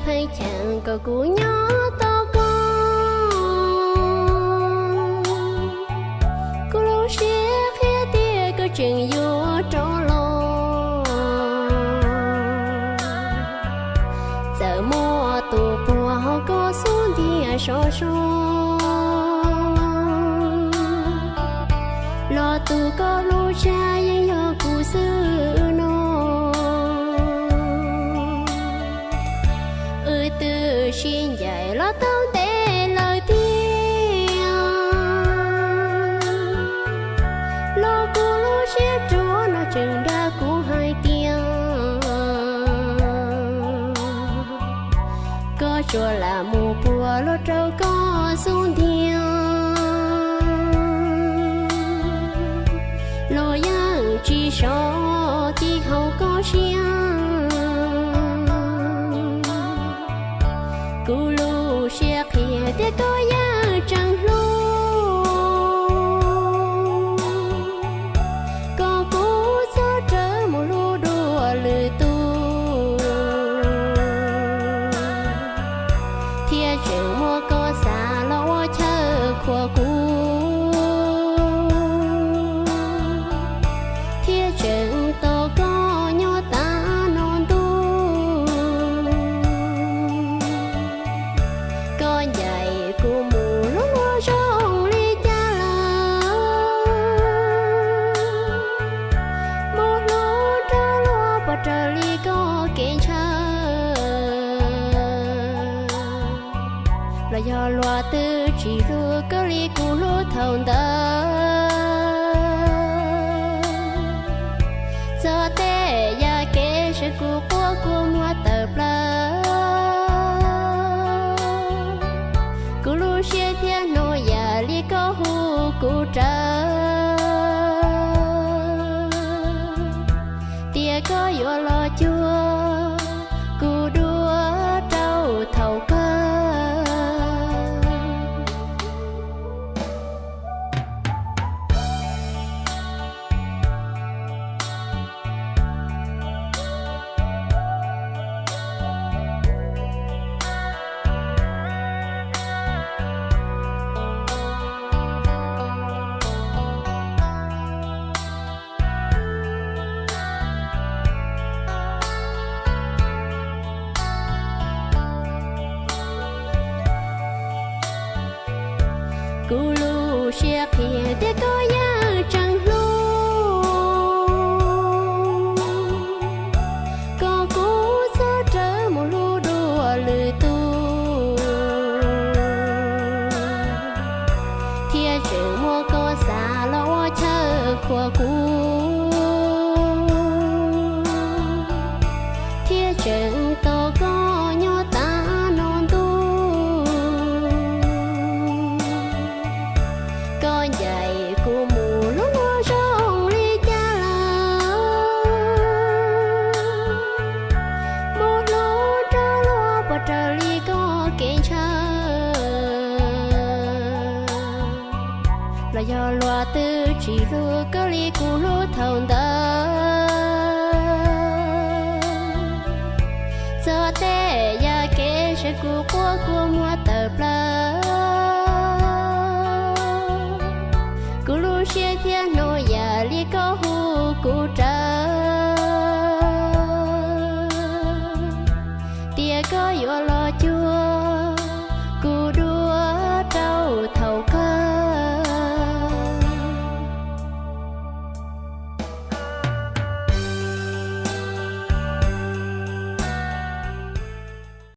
Pheej cheem kom kuv nyob tos koj, kuv lub siab qhia tias koj tseem yuav rov los. Txawm muaj tus puag hauv koj xub ntiag sov so, los tus koj hlub tshaj yeej yog kuv xwb no. Wb twb sib ncaim los tau ntev lawm tiag, los kuv lub siab ruam no tseem dag kuv hais tias koj tsuas lam mus puag los rau koj xub ntiag, los yeej tsis sov tib hauv koj siab. Kuv lub siab qhia tias koj yeej tseem hlub, kom kuv txhob rawv mus hlub dua lwm tus, thiaj tseem muab koj xa los ua chaw khuam kuv, thiaj tseem tos koj nyob tas no ntuj. Koj ncaim kuv mus hlub luag zoo li cas lawm, mus hlub rau luag puas raws li koj kev ntshaw, los yog luag twb tsis hlub koj li kuv hlub thaum ntawd. Txog tej yam kev sawv kuv quaj kua muag tawm plaws, kuv lub siab thiaj hnov yam li koj hu kuv rawv, tias koj yuav los cuag kuv dua rau thaum kawg. Kuv lub siab qhia tias koj yeej tseem hlub, kom kuv txhob rawv mus hlub dua lwm tus, thiaj tseem muab koj xa los ua chaw khuam kuv, thiaj tseem tos koj nyob tas no ntuj. Koj ncaim kuv mus hlub luag zoo li cas lawm, mus hlub rau luag puas raws li koj kev ntshaw, los yog luag twb tsis hlub koj li kuv hlub thaum ntawd. Txog tej yam kev sawv kuv quaj kua muag tawm plaws, kuv lub siab thiaj hnov yam li koj